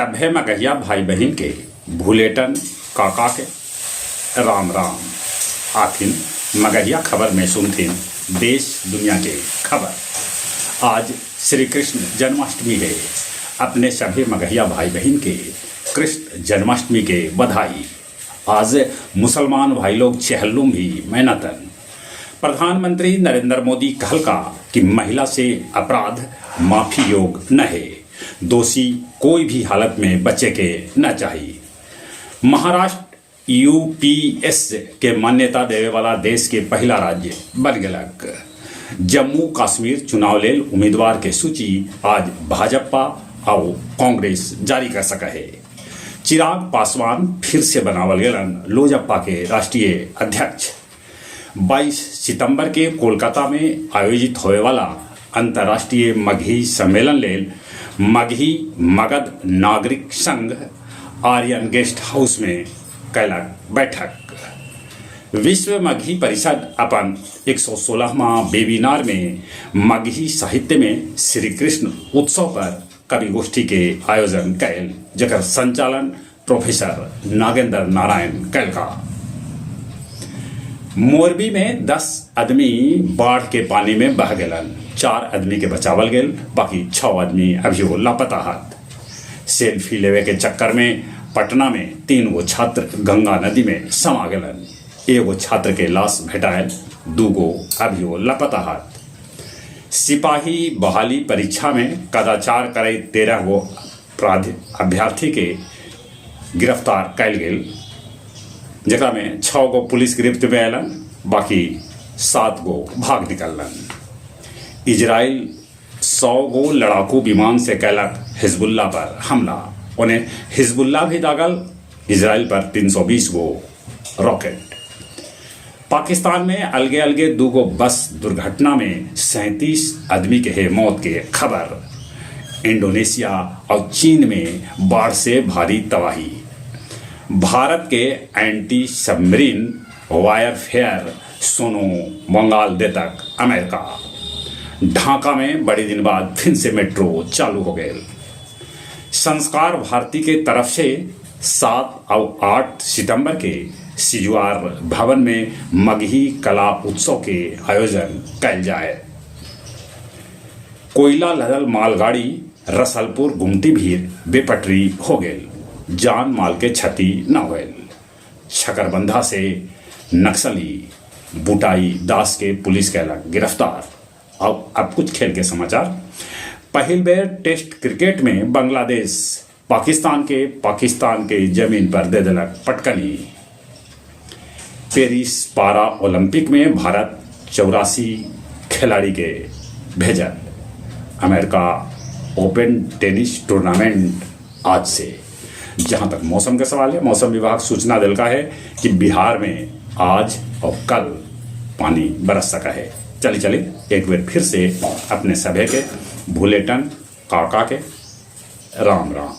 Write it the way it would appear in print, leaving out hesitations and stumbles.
सभे मगहिया भाई बहिन के भुलेटन काका के राम राम। आथिन मगहिया खबर में सुनथिन देश दुनिया के खबर। आज श्री कृष्ण जन्माष्टमी है। अपने सभी मगहिया भाई बहिन के कृष्ण जन्माष्टमी के बधाई। आज मुसलमान भाई लोग चेहल्लुम भी मैनातन। प्रधानमंत्री नरेंद्र मोदी कहलका कि महिला से अपराध माफी योग न है, दोषी कोई भी हालत में बचे के न चाहिए। महाराष्ट्र यूपीएस के मान्यता देवे वाला देश के पहला राज्य बन गेलक। जम्मू कश्मीर चुनाव लेल उम्मीदवार के सूची आज भाजपा आउ कांग्रेस जारी कर सक हे। चिराग पासवान फिर से बनावल गेलन लोजपा के राष्ट्रीय अध्यक्ष। 22 सितंबर के कोलकाता में आयोजित होवे वाला अंतर्राष्ट्रीय मगही सम्मेलन लेल मगही मगध नागरिक संघ आर्यन गेस्ट हाउस में कैलक बैठक। विश्व मगही परिषद अपन 116वां वेबिनार में मगही साहित्य में श्री कृष्ण उत्सव पर कवि गोष्ठी के आयोजन कैल, जकर संचालन प्रोफेसर नागेंद्र नारायण कैलका। मोरबी में 10 आदमी बाढ़ के पानी में बह गेलन। 4 आदमी के बचावल गेल, बाकी 6 आदमी अभियो लापता हत। सेल्फी लेवे के चक्कर में पटना में 3 गो छात्र गंगा नदी में समा गेलन। एगो छात्र के लाश भेटायल, 2 गो अभियो लापता हत। सिपाही बहाली परीक्षा में कदाचार करे 13 गो अभ्यर्थी के गिरफ्तार कैल गेल, जकरा में 6 गो पुलिस गिरफ्त में अयलन, बाकी 7 गो भाग निकललन। इजराइल 100 गो लड़ाकू विमान से कैलक हिजबुल्ला पर हमला। उन्हें हिजबुल्ला भी दागल इजराइल पर 320 गो रॉकेट। पाकिस्तान में अलगे अलगे 2 गो बस दुर्घटना में 37 आदमी के है मौत के खबर। इंडोनेशिया और चीन में बाढ़ से भारी तबाही। भारत के एंटी सबमरीन वायरफेयर सोनो बंगाल दे तक अमेरिका। ढाका में बड़े दिन बाद फिर से मेट्रो चालू हो गए। संस्कार भारती के तरफ से 7 और 8 सितंबर के सिजुआर भवन में मगही कला उत्सव के आयोजन कैल जाए। कोयला लदल मालगाड़ी रसलपुर गुमटी भीर बेपटरी हो गेल, जान माल के क्षति न होल। छकरबंधा से नक्सली बुटाई दास के पुलिस कैलक गिरफ्तार। अब कुछ खेल के समाचार। पहिल बेर टेस्ट क्रिकेट में बांग्लादेश पाकिस्तान के जमीन पर दे देलक पटकनी। पेरिस पारा ओलंपिक में भारत 84 खिलाड़ी के भेजल। अमेरिका ओपन टेनिस टूर्नामेंट आज से। जहां तक मौसम का सवाल है, मौसम विभाग सूचना दिलका है कि बिहार में आज और कल पानी बरस सका है। चलिए चलिए एक बार फिर से अपने सभे के भुलेटन काका के राम राम।